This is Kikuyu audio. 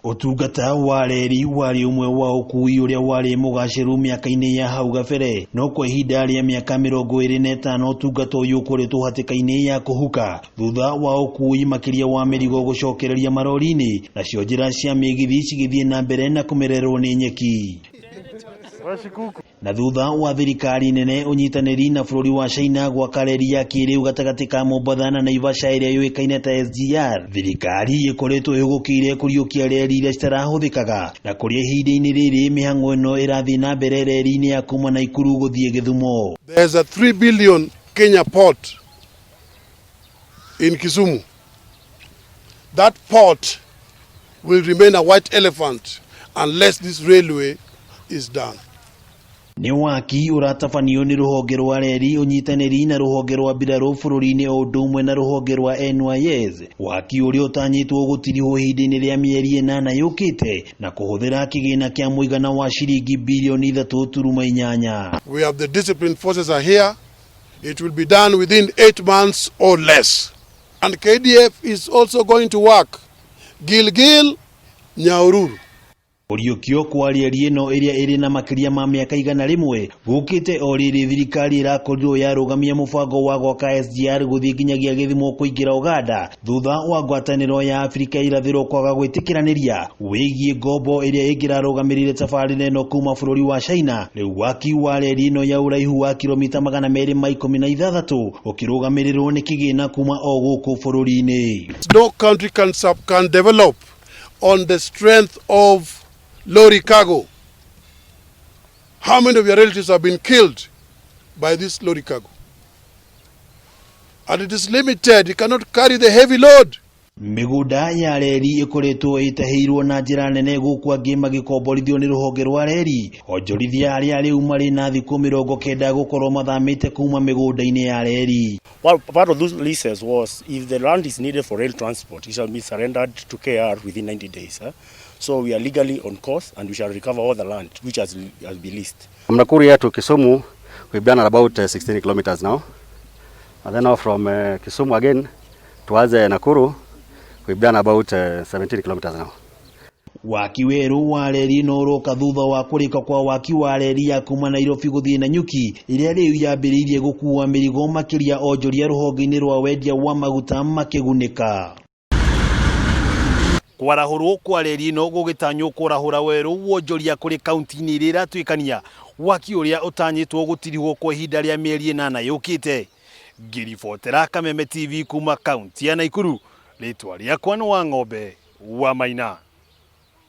Ũtungata wa reri warĩ ũmwe wa ũkui ũrĩa warĩ mũgacĩru mĩaka-inĩ ya hau gabere, no kwa ihinda rĩa mĩaka 25 ũtungata ũyũ ũkoretwo hatĩka-inĩ ya kũhuka thutha wa ũkui makĩria wa mĩrigo gũcokereria marori-inĩ, nacio njĩra cia mĩgithi cigĩthiĩ na mbere na kũmererwo nĩ nyeki. Na thutha wa thirikari nene ũnyitanĩri na bũrũri wa China gwaka reri ya kĩrĩu gatagatĩ ka Mombatha na Naivasha ĩrĩa yũĩkaine ta SGR, thirikari ĩkoretwo ĩhũgũkĩire kũriũkia reri iria citarahũthĩkaga na kũrĩa ihinda-inĩ rĩrĩ mĩhang'o ĩno ĩrathiĩ na mbere reri-inĩ ya kuma Naikuru gũthiĩ Gĩthumo. There's a 3 billion Kenya port in Kisumu. That port will remain a white elephant unless this railway is done. Nĩ waki ũratabanio nĩ rũhonge rwa reri ũnyitanĩri na rũhonge rwa mbirarũ bũrũri-inĩ o ũndũ ũmwe na rũhonge rwa NYS. Waki ũrĩa ũtanyĩtwo gũtirihwo ihinda-inĩ rĩa mĩeri 8 yũkĩte na kũhũthĩra kĩgĩna kĩa mũigana wa ciringi birioni 3.8. We have the disciplined forces are here. It will be done within 8 months or less. And KDF is also going to work. Gilgil, Nyahururu. Kũriũkio kwa reri ĩno ĩrĩa ĩrĩ na makĩria ma mĩaka 100 gũkĩte o rĩrĩ thirikari ĩrakorirwo yarũgamia mũbango wa gwaka SGR gũthiĩ nginyagia Gĩthumo kũingĩra Uganda thutha wa ngwatanĩro ya Afrika irathĩro kwaga gwĩtĩkĩranĩria wĩgiĩ ngombo ĩrĩa ĩngĩrarũgamĩrĩire tabarĩra ĩno kuma bũrũri wa China. Rĩu waki wa reri ĩno ya ũraihu wa kilomita 216 ũkĩrũgamĩrĩrwo nĩ kĩgĩna kuma o gũkũ bũrũri-inĩ. No country can develop on the strength of lorry cargo. How many of your relatives have been killed by this lorry cargo? And it is limited, it cannot carry the heavy load. Mĩgũnda ya reri ĩkoretwo ĩtahĩirwo na njĩra nene gũkũ angĩ magĩkomborithio nĩ rũhonge rwa reri onjorithia arĩa rĩu marĩ na thikũ 90 gũkorwo mathamĩte kuma mĩgũnda-inĩ ya reri. Well, part of those leases was if the land is needed for rail transport, it shall be surrendered to KR within 90 days. So we are legally on course and we shall recover all the land which has been leased. From Nakuru here to Kisumu, we've done about 16 kilometers now. And then now from Kisumu again towards Nakuru, we've done about 17 kilometers now. Waki werũ wa reri no ũroka thutha wa kũrĩka kwa waki wa reri ya kuma Nairobi gũthiĩ Nanyuki ĩrĩa rĩu yambĩrĩirie gũkua mĩrigo makĩria onjoria rũhonge-inĩ rwa wendia wa maguta makĩgunĩka. Kwarahũrwo kwa reri ĩno gũgĩtanywo kũrahũra werũ wonjoria kũrĩ kaunti-inĩ iria iratuĩkania waki ũrĩa ũtanyĩtwo gũtirihwo kwa ihinda rĩa mĩeri 8 yũkĩte. Ngĩribotera Kameme TV kuma kaunti ya Naikuru, rĩtwa rĩakwa nĩ Wang'ombe wa Maina.